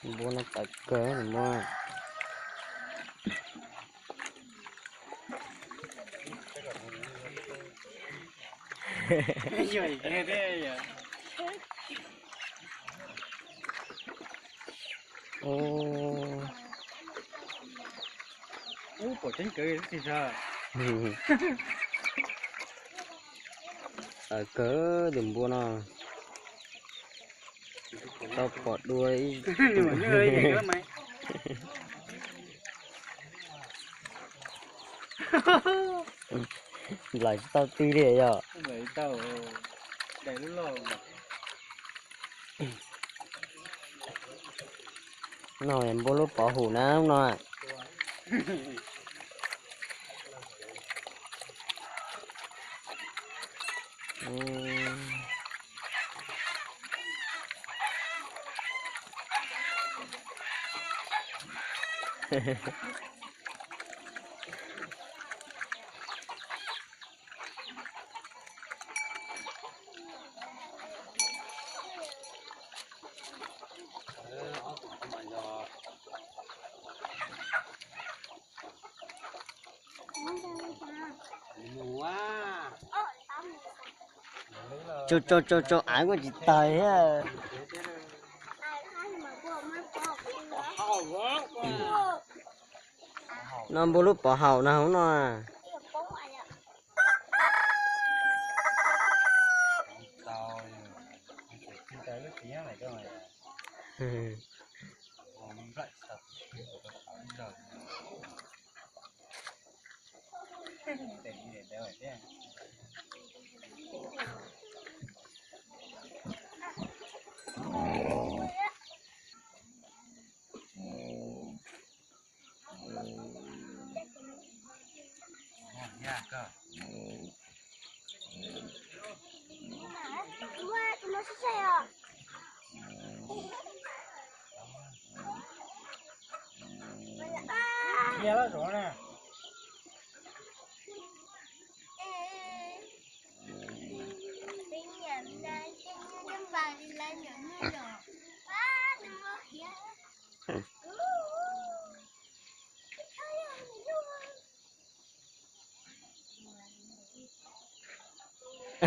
Npua no tawv kawg npua. Ub, pom tseeb kawg tsis tag. Tawv kawg tus npua no. Tau pom dua ib nplaim tsis tau twg li yog. No npua lub pov haum na no. Tso tso tso tso av kuj tsis tawg thiab. No npua lub pov haum no hauv no.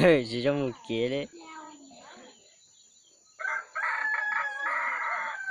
Tsis zoo mus kev li.